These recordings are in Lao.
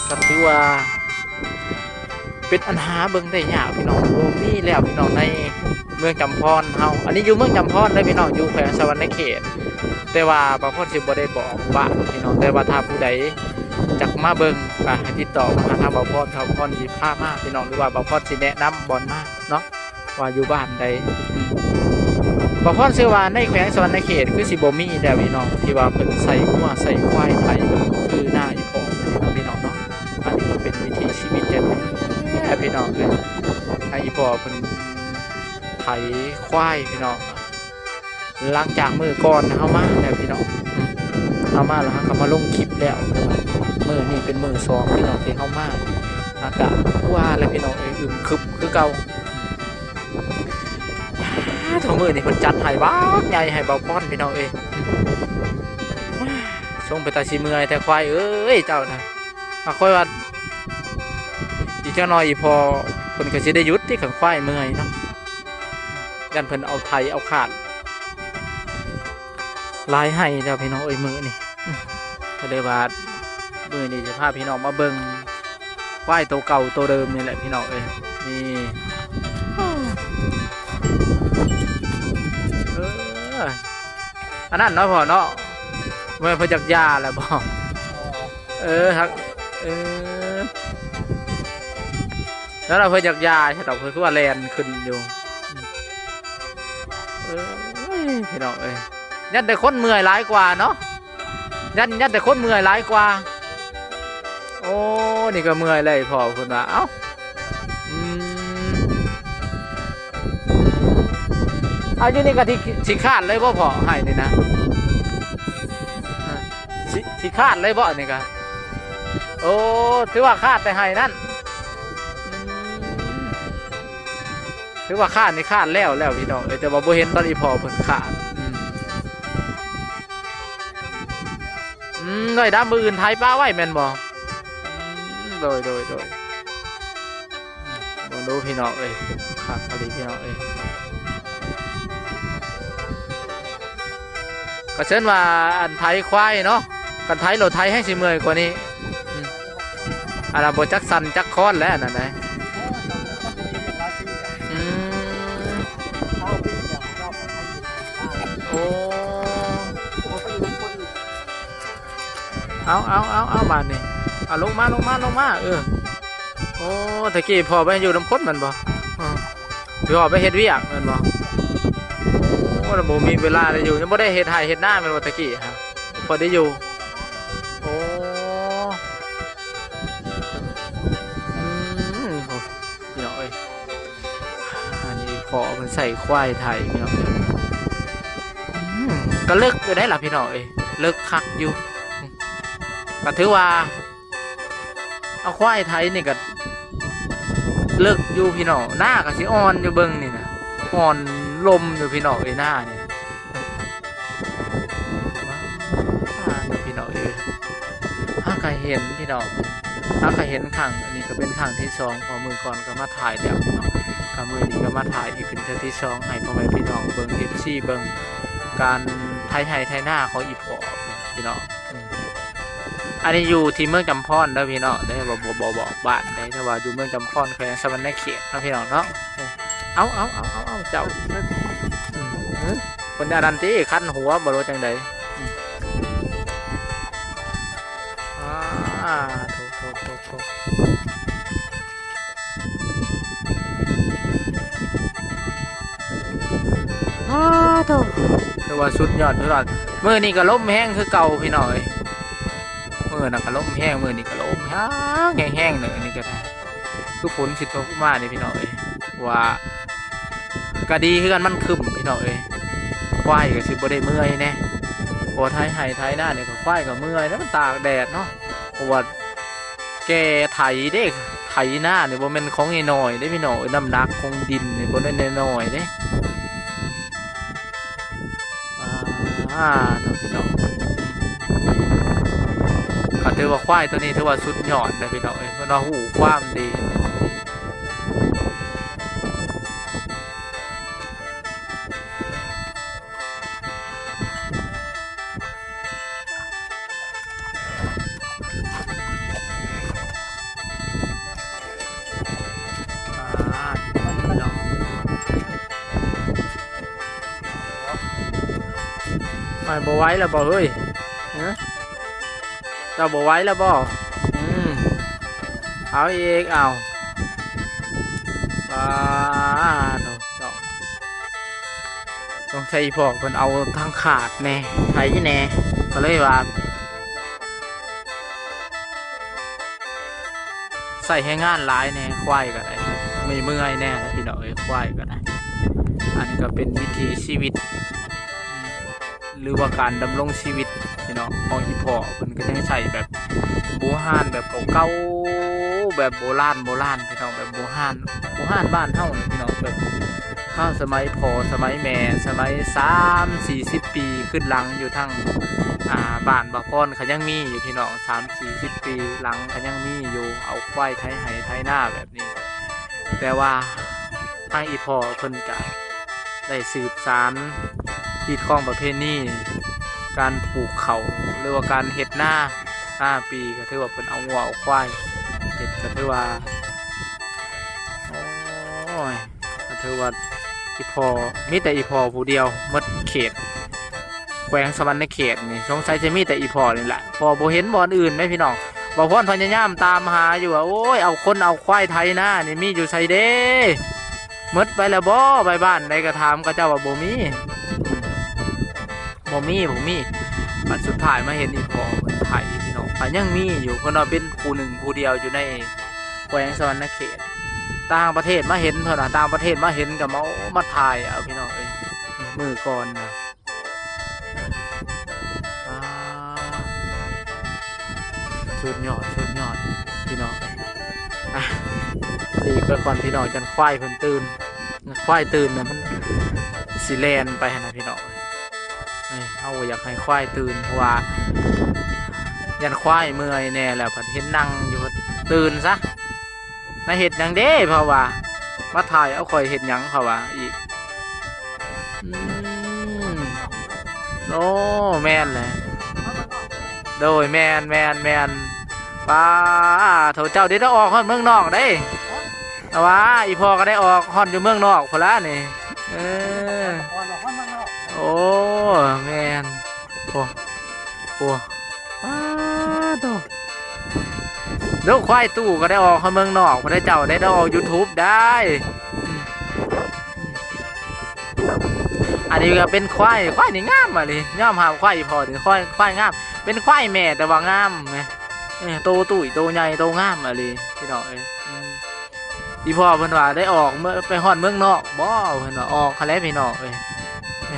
ກໍຖືວ່າເປັນອັນຫາເບິ່ງໄດ້ຍາກພີ່ນ້ອງ, ບໍ່ມີແລ້ວພີ່ນ້ອງ ໃນເມືອງຈຳພອນເຮົາ. ອັນນີ້ຢູ່ເມືອງຈຳພອນເດີພີ່ນ້ອງ, ຢູ່ແຂວງສະຫວັນນະເຂດ, ແຕ່ວ່າບ່າວພອນຊິບໍ່ໄດ້ບອກວ່າພີ່ນ້ອງ, ແຕ່ວ່າຖ້າຜູ້ໃດຢາກມາເບິ່ງ ກໍໃຫ້ຕິດຕໍ່ມາຫາທາງບ່າວພອນ, ບ່າວພອນຊິພາມາພີ່ນ້ອງ ຫຼືວ່າບ່າວພອນຊິແນະນຳບ່ອນມາເນາະ ວ່າຢູ່ບ້ານໃດ. ອືມ ບ່າວພອນເຊື່ອວ່າໃນແຂວງສະຫວັນນະເຂດຄືຊິບໍ່ມີແລ້ວພີ່ນ້ອງ ທີ່ວ່າເພິ່ນໃສ່ງົວໃສ່ຄວາຍໄຖຄືນາອີ່ພໍ່ພີ່ນ້ອງເນາະ. ອັນນີ້ກໍເປັນວິຖີຊີວິດແທ້ໆ ພີ່ນ້ອງເອີຍ, ໃຫ້ອີ່ພໍ່ເພິ່ນໄຖຄວາຍພີ່ນ້ອງ. ຫຼັງຈາກມື້ກ່ອນເຮົາມາແລ້ວພີ່ນ້ອງ, ອືມ ເຮົາມາແລ້ວເຮົາກໍມາລົງຄລິບແລ້ວ, ແຕ່ວ່າມື້ນີ້ເປັນມື້ສອງພີ່ນ້ອງທີ່ເຮົາມາ. ອາກາດຄືວ່າແຫຼະພີ່ນ້ອງເອີຍ, ອຶມຄຶມຄືເກົ່າ. ອາ ໂທ້ ມື້ນີ້ເພິ່ນຈັດໃຫ້ບັກໃຫຍ່ໃຫ້ບ່າວພອນພີ່ນ້ອງເອີຍ. ຊົງເປັນຕາຊິເມື່ອຍແທ້ຄວາຍເອີຍເຈົ້ານະ. ອາ ຂ້ອຍວ່າອີກຈັກໜ່ອຍອີ່ພໍ່ເພິ່ນກໍຊິໄດ້ຢຸດຕິ ຄັນຄວາຍເມື່ອຍເນາະ, ຢ້ານເພິ່ນເອົາໄຖເອົາຄາດຫຼາຍໄຮ່ແລ້ວພີ່ນ້ອງເອີຍມື້ນີ້. ກໍເລີຍວ່າມື້ນີ້ຊິພາພີ່ນ້ອງມາເບິ່ງຄວາຍໂຕເກົ່າໂຕເດີມນີ້ແຫຼະພີ່ນ້ອງເອີຍ. ນີ້ ເອີ ອັນນັ້ນເນາະພໍ່ເນາະ, ແມ່ນເພິ່ນຢາກຢາແລ້ວບໍ່? ເອີ ຮັກ ເອີ ແລ້ວເພິ່ນຢາກຢາຊະດອກ, ເພິ່ນຄືວ່າແລ່ນຂຶ້ນຢູ່. ເອີຍ ພີ່ນ້ອງເອີຍ, ຢ້ານແຕ່ຄົນເມື່ອຍຫຼາຍກວ່າເນາະ, ຢ້ານ ຢ້ານແຕ່ຄົນເມື່ອຍຫຼາຍກວ່າ. ໂອ້ ນີ້ກໍເມື່ອຍແລ້ວ ອີ່ພໍ່ເພິ່ນວ່າ. ເອົ້າ ອືມ ເອົາ ຢູ່ນີ້ກໍ ທີ່ ທີ່ຄາດເລີຍບໍ່ພໍ່ ໄຮ່ນີ້ນະ? ເອີ ຊິ ຊິຄາດເລີຍບໍ່ນີ້ກະ? ໂອ້ ຖືວ່າຄາດແຕ່ໄຮ່ນັ້ນ. ອືມ ຖືວ່າຄາດນີ້ຄາດແລ້ວແລ້ວພີ່ນ້ອງເອີຍ, ແຕ່ວ່າບໍ່ເຫັນຕອນອີ່ພໍ່ເພິ່ນຄາດ. ອືມ ອືມ ນ້ອຍດຳ ມື້ອື່ນໄຖປະໄວ້ແມ່ນບໍ່? ອືມ ໂດຍ ໂດຍ ໂດຍ. ອືມ ເບິ່ງດູພີ່ນ້ອງເອີຍ, ຄັກອີ່ຫຼີພີ່ນ້ອງເອີຍ. ກໍເຊີນວ່າອັນໄຖຄວາຍເນາະ, ຄັນໄຖລົດໄຖແຮ່ງຊິເມື່ອຍກວ່ານີ້. ອືມ ອັນນັ້ນບໍ່ຈັກສັນຈັກຄອນແຫຼະ ອັນນັ້ນນະ. ອືມ ໂອ້ ເອົາ ເອົາ ເອົາ ເອົາ ບາດນີ້ ເອົາ ລົງມາ ລົງມາ ລົງມາ. ເອີ ໂອ້ ຕະກີ້ພໍ່ໄປຢູ່ນຳຄົນແມ່ນບໍ່? ເອີ ພໍ່ໄປເຮັດວຽກແມ່ນບໍ່? ໂອ້ ແລ້ວບໍ່ມີເວລາໄດ້ຢູ່, ຍັງບໍ່ໄດ້ເຮັດໄຮ່ເຮັດນາແມ່ນບໍ່ຕະກີ້? ພໍໄດ້ຢູ່. ໂອ້ ອືມ ໂອ້ ພີ່ນ້ອງເອີຍ, ອັນນີ້ພໍ່ເພິ່ນໃສ່ຄວາຍໄຖພີ່ນ້ອງເອີຍ. ອືມ ກໍເລິກຢູ່ໄດ໋ລະພີ່ນ້ອງເອີຍ, ເລິກຄັກຢູ່. ອືມ ກໍຖືວ່າ ເອົາຄວາຍໄຖນີ້ກໍເລິກຢູ່ພີ່ນ້ອງ, ນາກໍຊິອ່ອນຢູ່ເບິ່ງນີ້ນະ, ອ່ອນລົມຢູ່ພີ່ນ້ອງເອີຍ ນານີ້. ອ່າ ພີ່ນ້ອງເອີຍ ຫາກະເຫັນພີ່ນ້ອງ, ຫາກະເຫັນຄັ້ງ ອັນນີ້ກໍເປັນຄັ້ງທີສອງ, ເພາະມື້ກ່ອນກໍມາຖ່າຍແລ້ວພີ່ນ້ອງ, ກໍມື້ນີ້ກໍມາຖ່າຍອີກເປັນເທື່ອທີສອງ ໃຫ້ພໍ່ແມ່ພີ່ນ້ອງເບິ່ງ ເອັຟຊີ ເບິ່ງການໄຖໄຮ່ໄຖນາຂອງອີ່ພໍ່ພີ່ນ້ອງ. ອືມ ອັນນີ້ຢູ່ທີ່ເມືອງຈຳພອນເດີພີ່ນ້ອງເດີ, ບໍ່ ບໍ່ ບໍ່ບອກບ້ານເດ້, ແຕ່ວ່າຢູ່ເມືອງຈຳພອນ ແຂວງສະຫວັນນະເຂດເນາະພີ່ນ້ອງເນາະ. ເອົາ ເອົາ ເອົາ ເອົາ ເຈົ້າ ອືມ ເພິ່ນອັນນັ້ນຕິ ຄັນຫົວບໍ່ ຫຼືວ່າຈັ່ງໃດ? ອືມ ອາ ໂທ້ ໂທ້ ໂທ້ ໂທ້ ອາ ໂທ້ ຖືວ່າສຸດຍອດ ສຸດຍອດ. ມື້ນີ້ກໍລົມແຮງຄືເກົ່າພີ່ນ້ອງເອີຍ, ມື້ນັ້ນກໍລົມແຮງ ມື້ນີ້ກໍລົມແຮງ ແຮງໆ ເດີ. ອັນນີ້ກໍໄດ້ ຄືຝົນຊິຕົກມານີ້ພີ່ນ້ອງເອີຍ, ວ່າກໍດີຄືກັນ ມັນຄຶ້ມພີ່ນ້ອງເອີຍ, ຄວາຍກໍຊິບໍ່ໄດ້ເມື່ອຍແດ່. ເພາະວ່າໄຖໄຮ່ໄຖນານີ້ກໍ ຄວາຍກໍເມື່ອຍແລ້ວ ມັນຕາກແດດເນາະ, ເພາະວ່າ ແກ່ໄຖເດ້, ໄຖນານີ້ບໍ່ແມ່ນຂອງນ້ອຍໆເດ້ພີ່ນ້ອງເອີຍ, ນ້ຳໜັກຂອງດິນນີ້ບໍ່ແມ່ນນ້ອຍໆເດ້. ອາ ເນາະພີ່ນ້ອງ, ກໍຖືວ່າຄວາຍໂຕນີ້ຖືວ່າສຸດຍອດເດ້ພີ່ນ້ອງເອີຍ, ເພິ່ນວ່າຮູ້ຄວາມດີ. ໄປ ບໍ່ໄຫວແລ້ວບໍ່ເຮີ້ຍ? ຮະ? ເຈົ້າບໍ່ໄຫວແລ້ວບໍ່? ອືມ ເອົາອີກ ເອົາ ປາດໂທ້ ສງໄສອີ່ພໍ່ເພິ່ນເອົາທາງຄາດແດ່ ໄຖແດ່ ກໍເລີຍວ່າ ໃຊ້ແຮງງານຫຼາຍແດ່ ຄວາຍກໍໄດ້ ເມື່ອຍໆແດ່ພີ່ນ້ອງເອີຍ ຄວາຍກໍໄດ້. ອັນນີ້ກໍເປັນວິຖີຊີວິດ ຫຼືວ່າການດຳລົງຊີວິດພີ່ນ້ອງ ຂອງອີ່ພໍ່ເພິ່ນກໍຍັງໃຊ້ແບບບູຮານ ແບບເກົ່າໆ ແບບໂບລານໂບລານພີ່ນ້ອງ ແບບບູຮານ ບູຮານບ້ານເຮົານີ້ພີ່ນ້ອງ ແບບ ຄາວສະໄໝພໍ່ສະໄໝແມ່ ສະໄໝສາມສີ່ສິບປີຂຶ້ນຫຼັງ ຢູ່ທາງ ອ່າ ບ້ານບ່າວພອນກໍຍັງມີຢູ່ພີ່ນ້ອງ ສາມສີ່ສິບປີຫຼັງກໍຍັງມີຢູ່ ເອົາຄວາຍໄຖໄຮ່ໄຖນາແບບນີ້. ແຕ່ວ່າທາງອີ່ພໍ່ເພິ່ນກະໄດ້ສືບສານຮີດຄອງປະເພນີ ການປູກເຂົ້າ ຫຼືວ່າການເຮັດນາ ຫ້າປີ ກໍຖືວ່າເພິ່ນເອົາງົວເອົາຄວາຍເຮັດ ກໍຖືວ່າ ໂອ້ຍ ກໍຖືວ່າອີ່ພໍ່ ມີແຕ່ອີ່ພໍ່ຜູ້ດຽວໝົດເຂດ ແຂວງສະຫວັນນະເຂດນີ້ ສົງໄສຈະມີແຕ່ອີ່ພໍ່ນີ້ແຫຼະ ເພາະບໍ່ເຫັນບ່ອນອື່ນເດ້ພີ່ນ້ອງ. ບ່າວພອນພະຍາຍາມຕາມຫາຢູ່ວ່າ ໂອ້ຍ ເອົາຄົນເອົາຄວາຍໄຖນານີ້ມີຢູ່ໃສເດ້ ໝົດໄປແລ້ວບໍ່? ໄປບ້ານໃດກໍຖາມເຂົາເຈົ້າວ່າບໍ່ມີ. ບໍ່ມີ ບໍ່ມີ. ບັດສຸດທ້າຍມາເຫັນອີ່ພໍ່ເພິ່ນໄຖພີ່ນ້ອງ ກໍຍັງມີຢູ່ ເພິ່ນວ່າເປັນຜູ້ໜຶ່ງຜູ້ດຽວຢູ່ໃນແຂວງສະຫວັນນະເຂດ. ຕ່າງປະເທດມາເຫັນ ເພິ່ນວ່າຕ່າງປະເທດມາເຫັນກໍມາ ໂອ້ ມາຖ່າຍເອົາພີ່ນ້ອງເອີຍ ມື້ກ່ອນນະ. ອ່າ ສຸດຍອດ ສຸດຍອດ ພີ່ນ້ອງ. ອ່ະ ຫຼີກໄປກ່ອນພີ່ນ້ອງ ຢ້ານຄວາຍເພິ່ນຕື່ນ ຄວາຍຕື່ນນະ ມັນຊິແລ່ນໄປຫັ້ນນະພີ່ນ້ອງ. ເອີຍ ເຮົາບໍ່ຢາກໃຫ້ຄວາຍຕື່ນ ເພາະວ່າຢ້ານຄວາຍເມື່ອຍແດ່ ແລ້ວພັດເຫັນນັ່ງຢູ່ ຕື່ນຊະ ມາເຮັດຫຍັງເດ້ ເພາະວ່າມາຖ່າຍເອົາຂ້ອຍເຮັດຫຍັງ ເຂົາວ່າອີກ. ອືມ ໂອ້ ແມ່ນແຫຼະ ໂດຍ ແມ່ນ ແມ່ນ ແມ່ນ. ປ້າໂທ້ ເຈົ້າໄດ້ອອກຮອດເມືອງນອກເດ້ ແຕ່ວ່າອີ່ພໍ່ກໍໄດ້ອອກຮອດຢູ່ເມືອງນອກພຸ້ນລະນີ້. ເອີ ໂອ້ ແມ່ນ ໂອ້ ໂອ້ ປ້າໂທ້ ລູກຄວາຍຕູ້ກໍໄດ້ອອກຮອດເມືອງນອກພຸ້ນເດ້ ເຈົ້າໄດ້ ໄດ້ອອກຢູທູບໄດ້. ອືມ ອັນນີ້ກໍເປັນຄວາຍ ຄວາຍນີ້ງາມອີ່ຫຼີ ຍອມຮັບຄວາຍອີ່ພໍ່ນີ້ ຄວາຍ ຄວາຍງາມ ເປັນຄວາຍແມ່ແຕ່ວ່າງາມແໝ່. ເອີ ໂຕຕຸ້ຍໂຕໃຫຍ່ໂຕງາມອີ່ຫຼີພີ່ນ້ອງເອີຍ. ອືມ ອີ່ພໍ່ເພິ່ນວ່າໄດ້ອອກເມືອງ ໄປຮອດເມືອງນອກບໍ່ ເພິ່ນວ່າອອກຫັ້ນແຫຼະພີ່ນ້ອງເອີຍ. ເອີ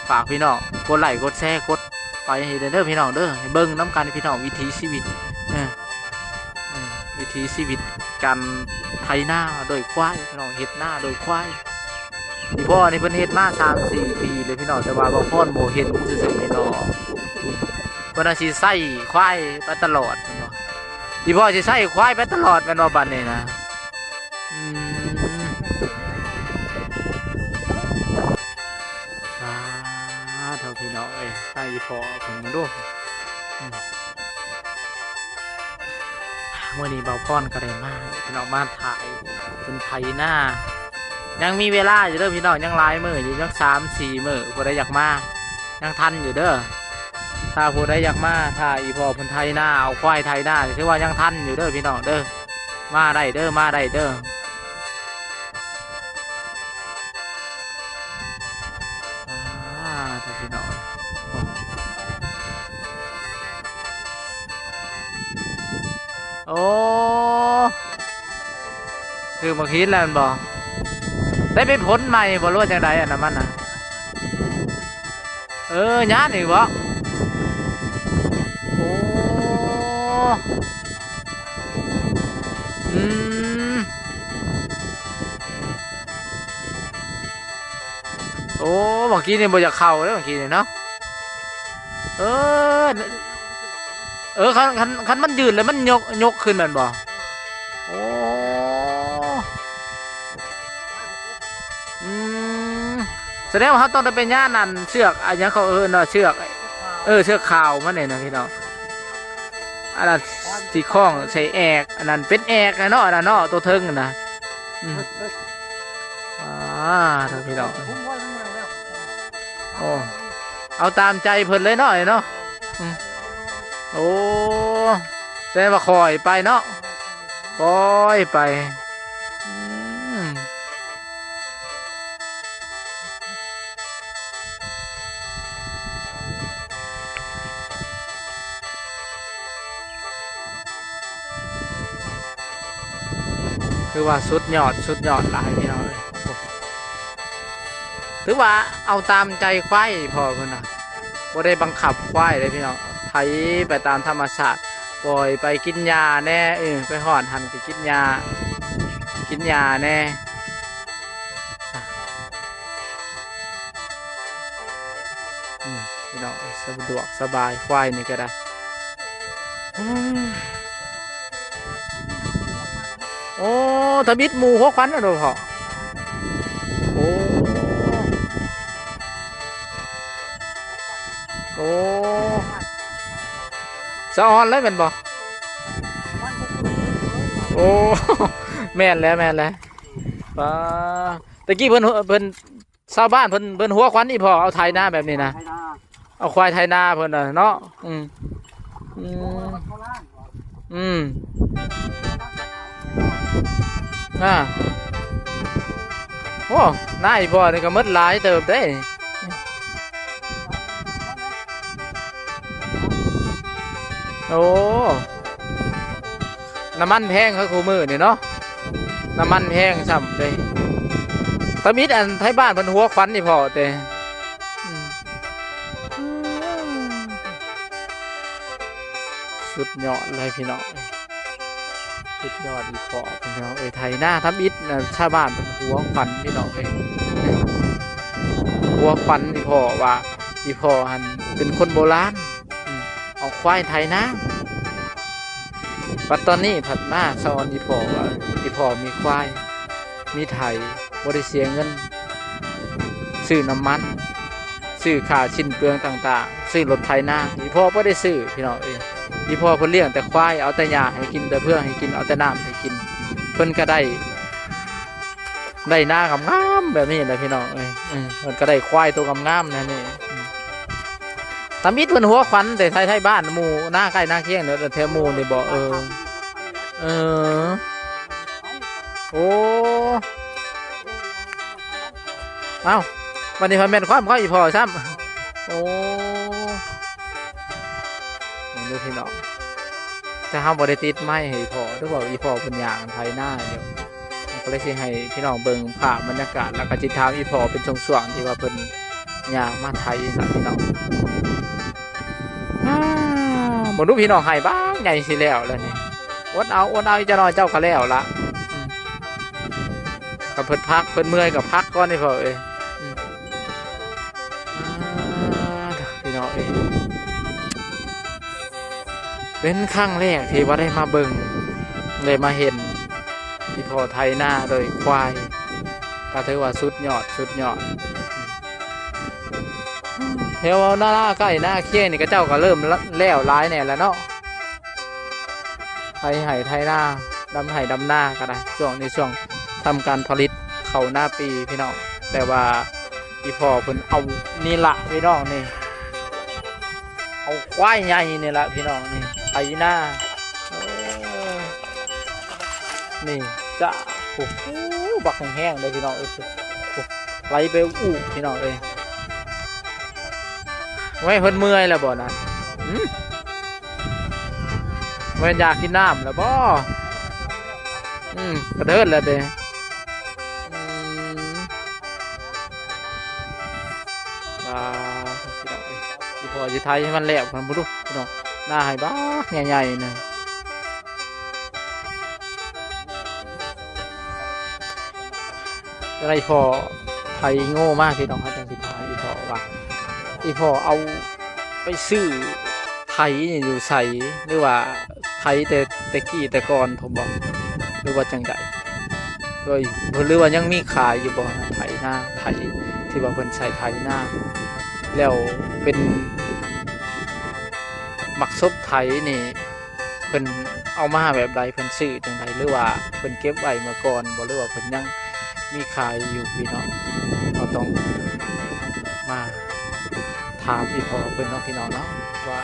ຝາກພີ່ນ້ອງກົດໄລ້ກົດແຊ ກົດໄປໃຫ້ເດີພີ່ນ້ອງເດີ ໃຫ້ເບິ່ງນຳກັນພີ່ນ້ອງ ວິຖີຊີວິດ ເອີ ເອີ ວິຖີຊີວິດການໄຖນາໂດຍຄວາຍພີ່ນ້ອງ ເຮັດນາໂດຍຄວາຍ. ອີ່ພໍ່ນີ້ເພິ່ນເຮັດມາສາມສີ່ປີເລີຍພີ່ນ້ອງ ແຕ່ວ່າບ່າວພອນບໍ່ເຫັນຊື່ໆ ພີ່ນ້ອງ. ເພິ່ນວ່າຊິໃຊ້ຄວາຍໄປຕະຫຼອດ ອີ່ພໍ່ຊິໃຊ້ຄວາຍໄປຕະຫຼອດແມ່ນບໍ່ບັດນີ້ນະ? ອືມ ສາທຸພີ່ນ້ອງເອີຍ ໃຫ້ອີ່ພໍ່ເພິ່ນເບິ່ງດູ. ອືມ ມື້ນີ້ບ່າວພອນກໍໄດ້ມາພີ່ນ້ອງ ມາຖ່າຍເພິ່ນໄຖນາ ຍັງມີເວລາຢູ່ເດີພີ່ນ້ອງ ຍັງຫຼາຍມື້ຢູ່ ຍັງສາມສີ່ມື້ ຜູ້ໃດຢາກມາ ຍັງທັນຢູ່ເດີ. ຖ້າຜູ້ໃດຢາກມາ ຖ້າອີ່ພໍ່ເພິ່ນໄຖນາ ເອົາຄວາຍໄຖນາ ຖືວ່າຍັງທັນຢູ່ເດີພີ່ນ້ອງເດີ ມາໄດ້ເດີ ມາໄດ້ເດີ. ອ່າ ພີ່ນ້ອງ ໂອ້ ຖືກໝາກຫີນແລ້ວແມ່ນບໍ່? ໄດ້ໄປພົ້ນໃໝ່ບໍ່ ຫຼືວ່າຈັ່ງໃດ ອັນນັ້ນມັນນະ? ເອີ ຍານອີກບໍ່? ໂອ້ ອືມ ໂອ້ ເມື່ອກີ້ນີ້ບໍ່ຢາກເຂົ້າເດ້ ເມື່ອກີ້ນີ້ເນາະ. ເອີ ເອີ ຄັນ ຄັນ ຄັນມັນຢືດແລ້ວມັນຍົກ ຍົກຂຶ້ນແມ່ນບໍ່? ໂອ້ ອືມ ສະແດງວ່າເຮົາຕ້ອງໄດ້ໄປຍານອັນເຊືອກ ອັນຫຍັງເຂົາເອີ້ນວ່າເຊືອກ ເອີ ເຊືອກຂາວມັນນີ້ນະພີ່ນ້ອງ. ອັນນັ້ນຊິຄ້ອງໃສ່ແອກ ອັນນັ້ນເປັນແອກນະເນາະ ອັນນັ້ນເນາະ ໂຕເທິງຫັ້ນນະ. ອືມ ອ່າ ເດີພີ່ນ້ອງ ໂອ້ ເອົາຕາມໃຈເພິ່ນເລີຍເນາະ ເນາະ. ອືມ ໂອ້ ແຕ່ວ່າຄ່ອຍໄປເນາະ ຄ່ອຍໄປ. ອືມ ຖືວ່າສຸດຍອດ ສຸດຍອດຫຼາຍພີ່ນ້ອງເອີຍ. ຖືວ່າເອົາຕາມໃຈຄວາຍພໍ່ເພິ່ນນະ ບໍ່ໄດ້ບັງຄັບຄວາຍເດ້ພີ່ນ້ອງ ໄຖໄປຕາມທຳມະຊາດ ປ່ອຍໄປກິນຫຍ້າແດ່ ເອີ ໄປຮອດຫັ້ນກໍກິນຫຍ້າ ກິນຫຍ້າແດ່. ອືມ ພີ່ນ້ອງເອີຍ ສະດວກສະບາຍ ຄວາຍນີ້ກໍໄດ້. ໂອ້ ທຳອິດໝູ່ຫົວຂວັນແມ່ນບໍ່ພໍ່? ໂອ້ ໂອ້ ສະອອນເລີຍແມ່ນບໍ່? ໂອ້ ແມ່ນແລ້ວ ແມ່ນແລ້ວ. ປາ ແຕ່ກີ້ເພິ່ນ ເພິ່ນ ຊາວບ້ານເພິ່ນ ເພິ່ນຫົວຂວັນອີ່ພໍ່ ເອົາໄຖນາແບບນີ້ນະ ໄຖນາ ເອົາຄວາຍໄຖນາເພິ່ນນະເນາະ. ອືມ ອືມ ອືມ ອ່າ ໂອ້ ນາອີ່ພໍ່ນີ້ກໍໝົດຫຼາຍເຕີບເດ້. ໂອ້ ນ້ຳມັນແພງຄັກຄູ່ມື້ນີ້ເນາະ ນ້ຳມັນແພງຊ້ຳເດ້. ທຳອິດອັນໄທບ້ານເພິ່ນຫົວຂວັນອີ່ພໍ່ເດ້. ອືມ ສຸດຍອດເລີຍພີ່ນ້ອງເອີຍ ສຸດຍອດອີ່ພໍ່ພີ່ນ້ອງເອີຍ. ໄຖນາທຳອິດນະ ຊາວບ້ານເພິ່ນຫົວຂວັນພີ່ນ້ອງເອີຍ ຫົວຂວັນອີ່ພໍ່ວ່າ ອີ່ພໍ່ຫັ້ນເປັນຄົນໂບລານ ອືມ ເອົາຄວາຍໄຖນາ. ບັດຕອນນີ້ພັດມາສະອອນອີ່ພໍ່ວ່າ ອີ່ພໍ່ມີຄວາຍ ມີໄຖ ບໍ່ໄດ້ເສຍເງິນ ຊື້ນ້ຳມັນ ຊື້ຄ່າສິ້ນເປືອງຕ່າງໆ ຊື້ລົດໄຖນາ. ອີ່ພໍ່ບໍ່ໄດ້ຊື້ພີ່ນ້ອງເອີຍ ອີ່ພໍ່ເພິ່ນລ້ຽງແຕ່ຄວາຍ ເອົາແຕ່ຫຍ້າໃຫ້ກິນ ແຕ່ເຜືອກໃຫ້ກິນ ເອົາແຕ່ນ້ຳໃຫ້ກິນ ເພິ່ນກໍໄດ້ ໄດ້ນາງາມໆແບບນີ້ແຫຼະພີ່ນ້ອງເອີຍ. ເອີ ເພິ່ນກໍໄດ້ຄວາຍໂຕງາມໆແນວນີ້. ອືມ ທຳອິດເພິ່ນຫົວຂວັນແຕ່ໄທ ໄທບ້ານໝູ່ນາໃກ້ນາຄຽງເດີ ແຖວໝູ່ນີ້ບໍ? ເອີ ເອີ ໂອ້ ເອົ້າ ບັດນີ້ພັດແມ່ນຄວາມຂອງອີ່ພໍ່ຊ້ຳ. ໂອ້ ເບິ່ງດູພີ່ນ້ອງ ແຕ່ເຮົາບໍ່ໄດ້ຕິດໄມໃຫ້ອີ່ພໍ່ ຫຼືວ່າອີ່ພໍ່ເພິ່ນຍ່າງໄຖນາຢູ່ ກໍເລີຍຊິໃຫ້ພີ່ນ້ອງເບິ່ງພາບບັນຍາກາດ ແລ້ວກໍຊິຖາມອີ່ພໍ່ເປັນຊ່ວງໆ ທີ່ວ່າເພິ່ນຍ່າງມາໄຖນະພີ່ນ້ອງ. ອ້າ ເບິ່ງດູພີ່ນ້ອງ ໄຮ່ບັກໃຫຍ່ຊິແລ້ວແລ້ວນີ້ ອົດເອົາ ອົດເອົາ ອີກຈັກໜ້ອຍເຈົ້າກໍແລ້ວລະ. ອືມ ຄັນເພິ່ນພັກ ເພິ່ນເມື່ອຍກໍພັກກ່ອນນີ້ພໍ່ເອີຍ. ອືມ ອ່າ ພີ່ນ້ອງເອີຍ ເປັນຄັ້ງແລກທີ່ວ່າໄດ້ມາເບິ່ງ ໄດ້ມາເຫັນ ອີ່ພໍ່ໄຖນາໂດຍຄວາຍ ກໍຖືວ່າສຸດຍອດ ສຸດຍອດ. ແຖວນາໃກ້ນາຄຽງນີ້ ເຂົາເຈົ້າກໍເລີ່ມແລ້ວຫຼາຍແດ່ແລ້ວເນາະ ໄຖໄຮ່ໄຖນາ ດຳໄຮ່ດຳນາກໍໄດ້ ຊ່ວງນີ້ຊ່ວງທຳການຜະລິດເຂົ້ານາປີພີ່ນ້ອງ. ແຕ່ວ່າ ອີ່ພໍ່ເພິ່ນເອົານີ້ລະພີ່ນ້ອງນີ້ ເອົາຄວາຍໃຫຍ່ນີ້ລະພີ່ນ້ອງນີ້ ໄຖນາ. ເອີ ນີ້ຈ້າ ໂອ້ໂຫ ບັກແຮງໆເດ້ພີ່ນ້ອງເອີຍ ໄຫຼໄປອູ້ພີ່ນ້ອງເອີຍ. ໄວ້ ເພິ່ນເມື່ອຍແລ້ວບໍ່ນະ? ຫື ແມ່ນຢາກກິນນ້ຳແລ້ວບໍ່? ອືມ ກະເດີດແລ້ວເດ້. ອືມ ອ່າ ພີ່ນ້ອງເອີຍ ອີ່ພໍ່ຊິໄຖໃຫ້ມັນແລ້ວ ເບິ່ງດູພີ່ນ້ອງ ນາໄຮ່ບັກໃຫຍ່ໆນະ. ຈັ່ງໃດພໍ່ໄຖໂງ່ມາພີ່ນ້ອງ ເຮົາຈັ່ງຊິຖາມອີ່ພໍ່ວ່າ ອີ່ພໍ່ເອົາໄປຊື້ໄຖນີ້ຢູ່ໃສ ຫຼືວ່າໄຖແຕ່ ແຕ່ກີ້ແຕ່ກ່ອນພຸ້ນບໍ ຫຼືວ່າຈັ່ງໃດ ຫຼືວ່າຍັງມີຂາຍຢູ່ບໍ່ນະ ໄຖນາ ໄຖທີ່ວ່າເພິ່ນໃຊ້ໄຖນາ ແລ້ວເປັນໝາກສົບໄຖນີ້ ເພິ່ນເອົາມາແບບໃດ ເພິ່ນຊື້ຈັ່ງໃດ ຫຼືວ່າເພິ່ນເກັບໄວ້ເມື່ອກ່ອນບໍ ຫຼືວ່າເພິ່ນຍັງມີຂາຍຢູ່ພີ່ນ້ອງ. ເຮົາຕ້ອງມາ ຖາມອີ່ພໍ່ເພິ່ນເນາະ ພີ່ນ້ອງເນາະ ວ່າ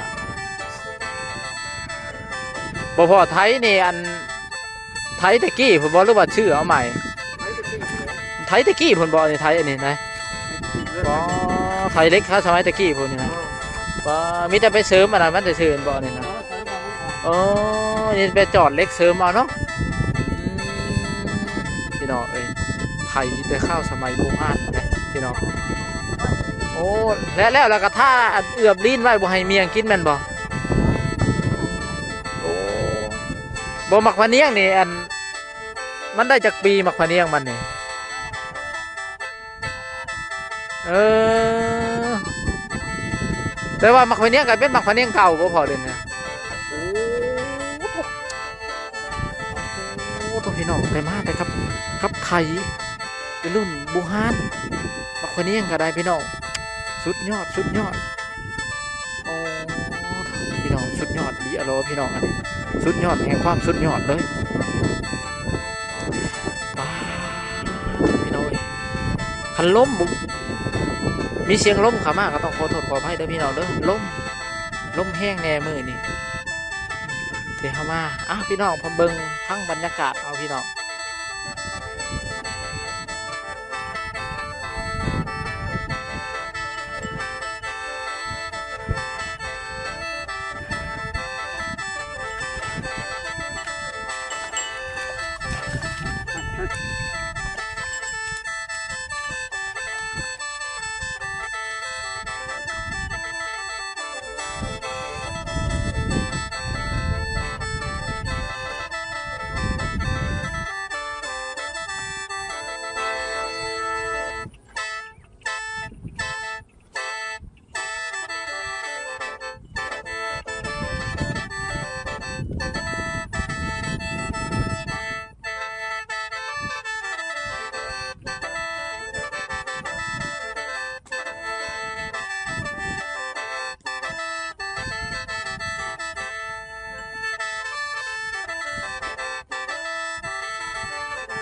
ບໍ່ພໍ້ ໄຖນີ້ ອັນ ໄຖແຕ່ກີ້ພຸ້ນບໍ່ ຫຼືວ່າຊື້ເອົາໃໝ່? ໄຖແຕ່ກີ້ພຸ້ນບໍ່ ອັນນີ້ ໄຖອັນນີ້ນະ? ອໍ ໄຖເຫຼັກເຂົາສະໄໝແຕ່ກີ້ພຸ້ນນີ້ນະ. ອໍ ມີແຕ່ໄປເສີມອັນນັ້ນມັນຊື່ໆ ບໍ່ ອັນນີ້ນະ? ອໍ ນີ້ໄປຈອດເຫຼັກເສີມເອົາເນາະ. ອືມ ພີ່ນ້ອງເອີຍ ໄຖແຕ່ເຂົາສະໄໝບູຮານເດ້ ພີ່ນ້ອງ. ໂອ້ ແລ້ວ ແລ້ວ ແລ້ວກໍທາເອືອບລີນໄວ້ ບໍ່ໃຫ້ໝ້ຽງກິນແມ່ນບໍ່? ໂອ້ ບໍ່ ໝາກພະນຽງນີ້ ອັນ ມັນໄດ້ຈັກປີ ໝາກພະນຽງມັນນີ້? ເອີ ແຕ່ວ່າໝາກພະນຽງກໍເປັນໝາກພະນຽງເກົ່າບໍ່ພໍເດ້ນະ? ໂອ້ ໂອ້ໂຕ ພີ່ນ້ອງ ໄດ້ມາແຕ່ກັບ ກັບໄຖ ເປັນລຸ້ນບູຮານ ໝາກພະນຽງກໍໄດ້ ພີ່ນ້ອງ ສຸດຍອດ ສຸດຍອດ. ໂອ້ ພີ່ນ້ອງ ສຸດຍອດອີ່ຫຼີ ອາໂລ ພີ່ນ້ອງ ອັນນີ້ສຸດຍອດແຫ່ງຄວາມສຸດຍອດເລີຍ. ປາດ ພີ່ນ້ອງເອີຍ ຄັນລົມ ມີສຽງລົມເຂົ້າມາກໍຕ້ອງຂໍໂທດຂໍອະໄພເດີ ພີ່ນ້ອງເດີ ລົມ ລົມແຮງແດ່ມື້ນີ້. ດຽວເຮົາມາ ອ່ະ ພີ່ນ້ອງ ເບິ່ງທັງບັນຍາກາດເອົາ ພີ່ນ້ອງ.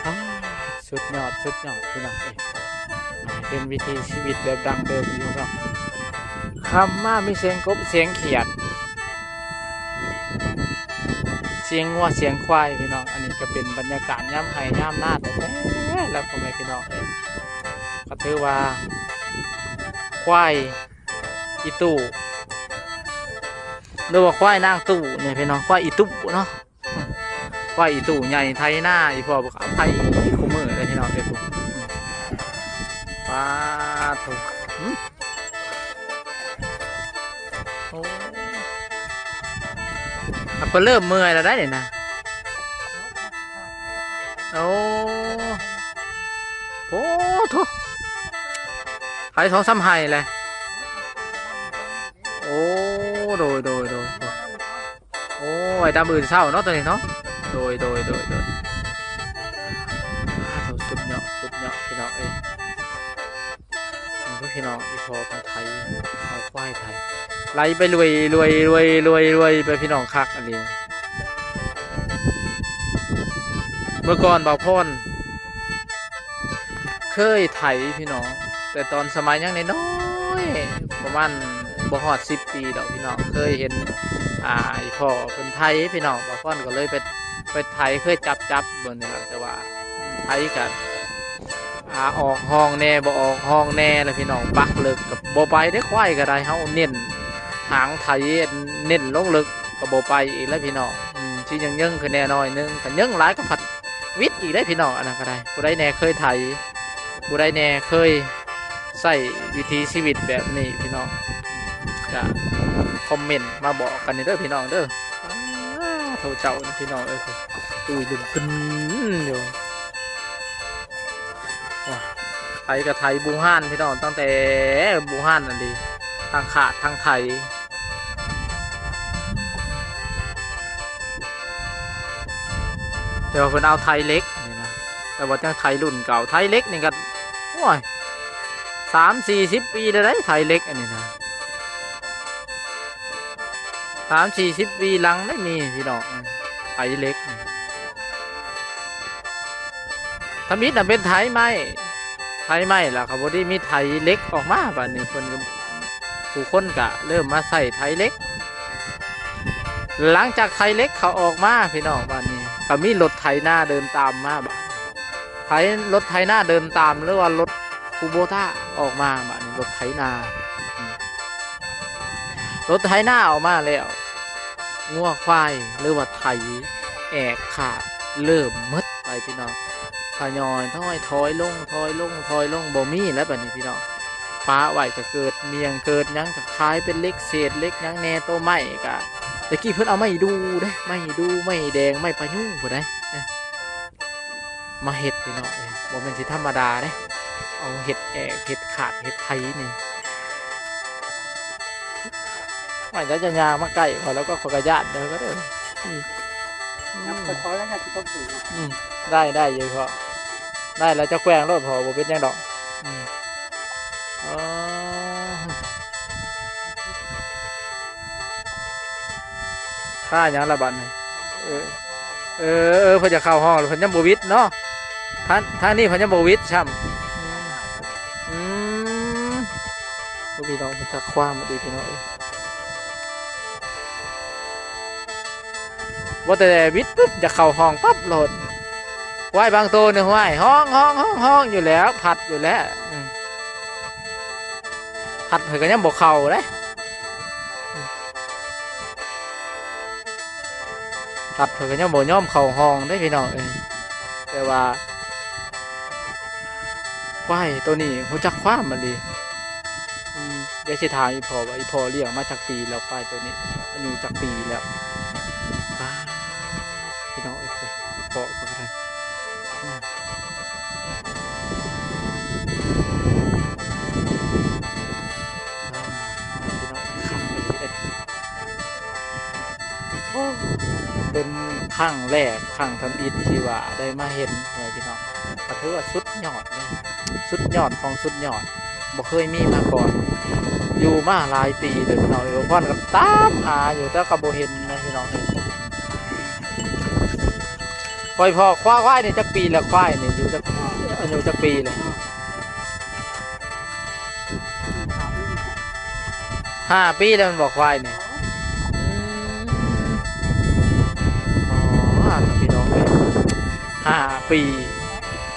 ອ້າ ສຸດຍອດ ສຸດຍອດ ພີ່ນ້ອງເອີຍ ເປັນວິຖີຊີວິດແບບດັ້ງເດີມຢູ່ເນາະ. ຄ່ຳມາມີສຽງກົບ ສຽງຂຽດ ສຽງງົວ ສຽງຄວາຍ ພີ່ນ້ອງ. ອັນນີ້ກໍເປັນບັນຍາກາດຍາມໄຮ່ຍາມນາແທ້ໆ ລະ ພໍ່ແມ່ພີ່ນ້ອງເອີຍ ກໍຖືວ່າຄວາຍອີ່ຕູ້ ຫຼືວ່າຄວາຍນາງຕູ້ນີ້ ພີ່ນ້ອງ ຄວາຍອີ່ຕູ້ເນາະ. ອືມ ຄວາຍອີ່ຕູ້ໃຫຍ່ໄຖນາ ອີ່ພໍ່ກໍເອົາໄຖຄູ່ມື້ເດ້ ພີ່ນ້ອງເອີຍ. ປາດໂທ້ ຫື ໂອ້ ອ່ະ ເພິ່ນເລີ່ມເມື່ອຍແລ້ວໄດ໋ນີ້ນະ. ໂອ້ ໂອ້ໂທ້ ໄຖສອງສາມໄຮ່ແຫຼະ. ໂອ້ ໂດຍ ໂດຍ ໂດຍ ໂອ້ ໄວ້ຕາມອື່ນເຊົ້າເນາະ ໂຕນີ້ເນາະ. ໂດຍ ໂດຍ ໂດຍ ໂດຍ ອ້າວ ສຸດຍອດ ສຸດຍອດ ພີ່ນ້ອງເອີຍ. ເບິ່ງເດີພີ່ນ້ອງ ອີ່ພໍ່ເພິ່ນໄຖ ເອົາຄວາຍໄຖ ໄຫຼໄປລວຍ ລວຍ ລວຍ ລວຍ ລວຍໄປ ພີ່ນ້ອງ ຄັກອີ່ຫຼີ. ເມື່ອກ່ອນບ່າວພອນ ເຄີຍໄຖພີ່ນ້ອງ ແຕ່ຕອນສະໄໝຍັງນ້ອຍໆ ປະມານບໍ່ຮອດສິບປີດອກພີ່ນ້ອງ. ເຄີຍເຫັນ ອ່າ ອີ່ພໍ່ເພິ່ນໄຖພີ່ນ້ອງ ບ່າວພອນກໍເລີຍໄປ ໄປໄຖ ເຄີຍຈັບ ຈັບເບິ່ງນີ້ລະ ແຕ່ວ່າໄຖກໍ ອ່າ ອອກຮ່ອງແດ່ ບໍ່ອອກຮ່ອງແດ່ລະພີ່ນ້ອງ. ປັກເລິກກໍບໍ່ໄປເດ້ ຄວາຍກໍໄດ້ ເຮົາເນັ້ນຫາງໄຖ ເນັ້ນລົງເລິກ ກໍບໍ່ໄປອີກແລ້ວພີ່ນ້ອງ. ອືມ ຊິຍັງເຍິງຂຶ້ນແດ່ໜ້ອຍໜຶ່ງ ຄັນເຍິງຫຼາຍກໍພັດວິດອີກເດ້ພີ່ນ້ອງ. ອັນນັ້ນກໍໄດ້ ຜູ້ໃດແດ່ເຄີຍໄຖ ຜູ້ໃດແດ່ເຄີຍໃຊ້ວິຖີຊີວິດແບບນີ້ພີ່ນ້ອງ ກະຄອມເມັນມາບອກກັນແດ່ເດີພີ່ນ້ອງເດີ. ອ້າໂທ້ ເຈົ້ານີ້ພີ່ນ້ອງເອີຍ ຕຸ້ຍດຶງຂຶ້ນຢູ່. ໂອ້ຍ ໄຖກໍໄຖບູຮານພີ່ນ້ອງ ຕັ້ງແຕ່ບູຮານນັ້ນເດ້ ທັງຄາດທັງໄຖ. ແຕ່ວ່າເພິ່ນເອົາໄຖເຫຼັກນີ້ນະ ແຕ່ວ່າຍັງໄຖລຸ້ນເກົ່າ. ໄຖເຫຼັກນີ້ກໍ ໂອ້ຍ ສາມສີ່ສິບປີແລ້ວໄດ໋ ໄຖເຫຼັກອັນນີ້ນະ. ສາມສີ່ສິບປີຫຼັງໄດ້ມີພີ່ນ້ອງ ໄຖເຫຼັກນີ້. ທຳອິດນະເປັນໄຖໄມ້ ໄຖໄມ້ ແລ້ວກໍພໍດີມີໄຖເຫຼັກອອກມາ. ບາດນີ້ເພິ່ນກໍ ຜູ້ຄົນກະເລີ່ມມາໃຊ້ໄຖເຫຼັກ. ຫຼັງຈາກໄຖເຫຼັກເຂົາອອກມາພີ່ນ້ອງ ບາດນີ້ກະມີລົດໄຖນາເດີນຕາມມາ ບາດ ໄຖ ລົດໄຖນາເດີນຕາມ ຫຼືວ່າລົດຄູໂບຕ້າອອກມາ. ບາດນີ້ລົດໄຖນາ ອືມ ລົດໄຖນາອອກມາແລ້ວ ງົວຄວາຍ ຫຼືວ່າໄຖແອກຂາດເລີ່ມໝົດໄປພີ່ນ້ອງ. ທະຍອຍ ທະຍອຍຖອຍລົງ ຖອຍລົງ ຖອຍລົງ ບໍ່ມີແລ້ວບາດນີ້ພີ່ນ້ອງ. ປະໄວ້ກະເກີດໝ້ຽງເກີດຫຍັງ ກະຂາຍເປັນເຫຼັກເສດເຫຼັກຫຍັງແດ່. ໂຕໄມ້ກະ ແຕ່ກີ້ເພິ່ນເອົາໄມ້ດູ່ເດ້ ໄມ້ດູ່ ໄມ້ແດງ ໄມ້ປະຍຸງພຸ້ນໃດ໋ ມາເຮັດພີ່ນ້ອງເອີຍ. ບໍ່ແມ່ນຊິທຳມະດາເດ້ ເອົາເຮັດແອກ ເຮັດຂາດ ເຮັດໄຖນີ້. ວ່າຈະ ຈະຍ່າງມາໃກ້ຂ້ອຍແລ້ວກໍ ຂ້ອຍກໍຢ້ານເດີ ກໍເດີ ອືມ ອືມ ຍັບຄ່ອຍໆ ແລ້ວຍາດຊິຕົກເຖິງເນາະ ອືມ ໄດ້ ໄດ້ຢູ່ພໍ່ ໄດ້ແລ້ວ ເຈົ້າແກວ່ງໂລດພໍ່ ບໍ່ເປັນຫຍັງດອກ ອືມ ອໍ ຄ່າຫຍັງລະບັດນີ້ ເອີ ເອີ ເອີ ເພິ່ນຈະເຂົ້າຫ້ອງ ເພິ່ນຍັງບໍ່ຫວິດເນາະ ທາງ ທາງນີ້ເພິ່ນຍັງບໍ່ຫວິດຊ້ຳ ອືມ ອືມ ໂອ້ ພີ່ນ້ອງ ຮູ້ຈັກຄວາມບໍ່ດີ ພີ່ນ້ອງເອີຍ ວ່າແຕ່ຫວິດປຶບ ຢາກເຂົ້າຫ້ອງປັບໂລດ ຄວາຍບາງໂຕນີ້ ຫ້ວຍ ຮ້ອງ ຮ້ອງ ຮ້ອງ ຮ້ອງຢູ່ແລ້ວ ພັດຢູ່ແລ້ວ ອືມ ພັດເພິ່ນກໍຍັງບໍ່ເຂົ້າເດ້ ພັດເພິ່ນກໍຍັງບໍ່ຍອມເຂົ້າຫ້ອງເດ້ພີ່ນ້ອງເອີຍ ແຕ່ວ່າຄວາຍໂຕນີ້ຮູ້ຈັກຄວາມອີ່ຫຼີ ອືມ ດຽວຊິຖາມອີ່ພໍ່ວ່າ ອີ່ພໍ່ລ້ຽງມາຈັກປີແລ້ວ ຄວາຍໂຕນີ້ອາຍຸຈັກປີແລ້ວ ປ້າ ພີ່ນ້ອງເອີຍ ເພາະເພິ່ນກໍໄດ້ ອືມ ພີ່ນ້ອງ ຄັກອີ່ຫຼີເດ້ ໂອ້ ເປັນຄັ້ງແລກ ຄັ້ງທຳອິດທີ່ວ່າໄດ້ມາເຫັນ ພໍ່ແມ່ພີ່ນ້ອງ ກໍຖືວ່າສຸດຍອດເລີຍ ສຸດຍອດຂອງສຸດຍອດ ບໍ່ເຄີຍມີມາກ່ອນ ຢູ່ມາຫຼາຍປີເລີຍພີ່ນ້ອງເອີຍ ພອນກໍຕາມຫາຢູ່ ແຕ່ກໍບໍ່ເຫັນນະພີ່ນ້ອງເອີຍ ຂ້ອຍພໍ້ຄວາຍ ຄວາຍນີ້ຈັກປີແລ້ວ ຄວາຍນີ້ຢູ່ຈັກ ອາຍຸຈັກປີແລ້ວ ຫ້າປີແລ້ວແມ່ນບໍ່ ຄວາຍນີ້ ອືມ ອໍ ພີ່ນ້ອງເອີຍ ຫ້າປີ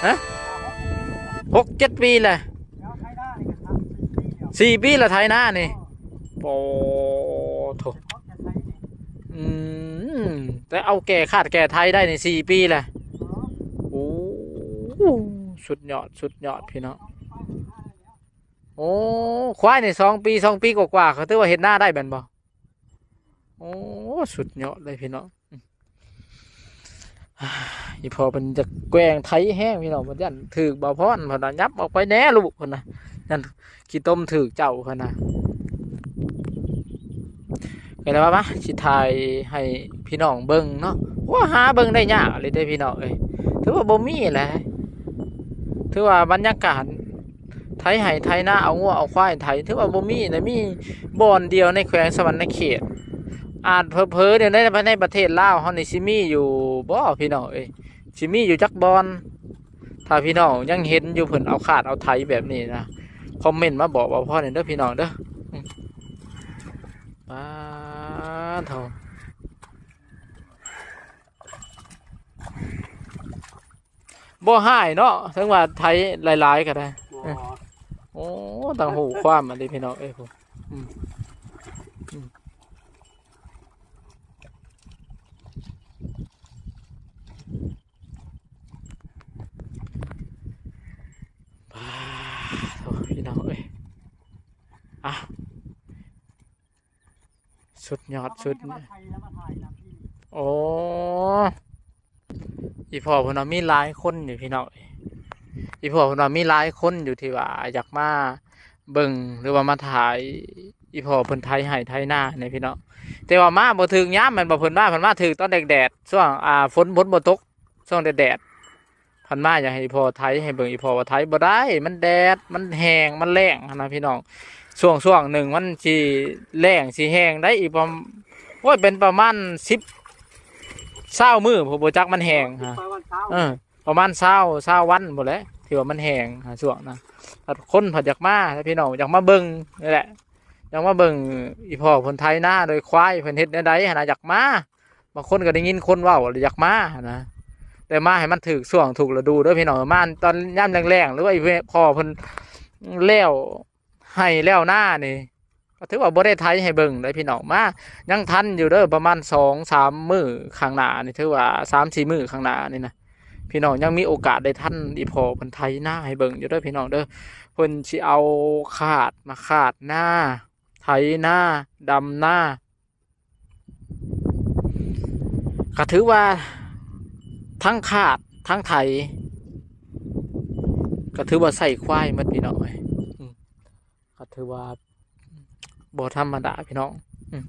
ຮະ ຫົກເຈັດປີແລ້ວ ສີ່ປີແລ້ວໄຖນານີ້ ໂອ້ໂທ້ ອືມ ແຕ່ເອົາແກ່ຄາດແກ່ໄຖໄດ້ນີ້ສີ່ປີແລ້ວ ໂອ້ ສຸດຍອດ ສຸດຍອດ ພີ່ນ້ອງ ໂອ້ ຄວາຍນີ້ສອງປີ ສອງປີກວ່າໆ ກໍຖືວ່າເຮັດນາໄດ້ແມ່ນບໍ່? ໂອ້ ສຸດຍອດເລີຍພີ່ນ້ອງ ອີ່ພໍ່ເພິ່ນຈະແກວ່ງໄຖແຮງພີ່ນ້ອງ ເພິ່ນຢ້ານຖືກບ່າວພອນ ເພິ່ນວ່າ ຫຍັບອອກໄປແດ່ລູກ ເພິ່ນວ່າ ຢ້ານຂີ້ຕົມຖືກເຈົ້າ ເພິ່ນວ່າ ກໍເລີຍວ່າ ມາ ຊິຖ່າຍໃຫ້ພີ່ນ້ອງເບິ່ງເນາະ ໂອ້ ຫາເບິ່ງໄດ້ຍາກເລີຍເດ້ພີ່ນ້ອງເອີຍ ຖືວ່າບໍ່ມີແຫຼະ ຖືວ່າບັນຍາກາດ ໄຖໄຮ່ໄຖນາ ເອົາງົວເອົາຄວາຍໄຖ ຖືວ່າບໍ່ມີນະ ມີບ່ອນດຽວໃນແຂວງສະຫວັນນະເຂດ ອາດເຜີໆ ດຽວໃນ ໃນປະເທດລາວເຮົານີ້ຊິມີຢູ່ບໍ່ພີ່ນ້ອງເອີຍ ຊິມີຢູ່ຈັກບ່ອນ? ຖ້າພີ່ນ້ອງຍັງເຫັນຢູ່ ເພິ່ນເອົາຄາດເອົາໄຖແບບນີ້ນະ ຄອມເມັນມາບອກບ່າວພອນແດ່ເດີພີ່ນ້ອງເດີ ອືມ ປາດໂທ້ ບໍ່ຮ້າຍເນາະ ເຖິງວ່າໄຖຫຼາຍໆກໍໄດ້ ບໍ່ ເອີ ໂອ້ ຕ່າງຮູ້ຄວາມອັນນີ້ພີ່ນ້ອງເອີຍ ອືມ ອືມ ປາດໂທ້ ພີ່ນ້ອງເອີຍ ອ່ະ ສຸດຍອດ ສຸດຍອດ ໂອ້ ອີ່ພໍ່ເພິ່ນວ່າມີຫຼາຍຄົນຢູ່ພີ່ນ້ອງ ອີ່ພໍ່ເພິ່ນວ່າມີຫຼາຍຄົນຢູ່ທີ່ວ່າຢາກມາເບິ່ງ ຫຼືວ່າມາຖ່າຍ ອີ່ພໍ່ເພິ່ນໄຖໄຮ່ໄຖນານີ້ພີ່ນ້ອງ ແຕ່ວ່າມາບໍ່ຖືກຍາມແມ່ນບໍ່ ເພິ່ນມາ ເພິ່ນມາຖືກຕອນແດດໆ ຊ່ວງ ອ່າ ຝົນ ຝົນບໍ່ຕົກ ຊ່ວງແດດໆ ເພິ່ນມາຢາກໃຫ້ພໍ່ໄຖໃຫ້ເບິ່ງ ອີ່ພໍ່ວ່າໄຖບໍ່ໄດ້ ມັນແດດ ມັນແຫ້ງ ມັນແລ້ງຫັ້ນນະພີ່ນ້ອງ ຊ່ວງ ຊ່ວງໜຶ່ງມັນຊິແລ້ງຊິແຫ້ງໄດ໋ ອີກປະ ໂອ້ຍ ເປັນປະມານສິບ ຊາວມື້ພຸ້ນ ບໍ່ຈັກມັນແຫ້ງຫາ ປະມານຊາວ ເອີ ປະມານຊາວ ຊາວວັນພຸ້ນແຫຼະ ທີ່ວ່າມັນແຫ້ງຫາ ຊ່ວງນະ ພັດຄົນພັດຢາກມາ ພີ່ນ້ອງຢາກມາເບິ່ງນີ້ແຫຼະ ຍັງມາເບິ່ງອີ່ພໍ່ເພິ່ນໄຖນາໂດຍຄວາຍ ເພິ່ນເຮັດແນວໃດຫັ້ນນະ ຢາກມາ. ບາງຄົນກໍໄດ້ຍິນຄົນເວົ້າວ່າຢາກມາຫັ້ນນະ ແຕ່ມາໃຫ້ມັນຖືກຊ່ວງຖືກລະດູເດີ້ພີ່ນ້ອງ. ມາຕອນຍາມແລ້ງໆ ຫຼືວ່າອີ່ພໍ່ເພິ່ນແລ້ວໄຮ່ແລ້ວນານີ້ ກໍຖືວ່າບໍ່ໄດ້ໄຖໃຫ້ເບິ່ງເດ້ພີ່ນ້ອງ. ມາຍັງທັນຢູ່ເດີ້ ປະມານສອງສາມມື້ຂ້າງໜ້ານີ້ ຖືວ່າສາມສີ່ມື້ຂ້າງໜ້ານີ້ນະ ພີ່ນ້ອງຍັງມີໂອກາດໄດ້ທັນ ອີ່ພໍ່ເພິ່ນໄຖນາໃຫ້ເບິ່ງຢູ່ເດີ້ພີ່ນ້ອງເດີ້. ເພິ່ນຊິເອົາຄາດມາຄາດນາ ໄຖນາ ດຳນາ ກໍຖືວ່າທັງຄາດທັງໄຖ ກໍຖືວ່າໃຊ້ຄວາຍໝົດພີ່ນ້ອງເອີຍ. ອືມ ກໍຖືວ່າບໍ່ທຳມະດາພີ່ນ້ອງ. ອືມ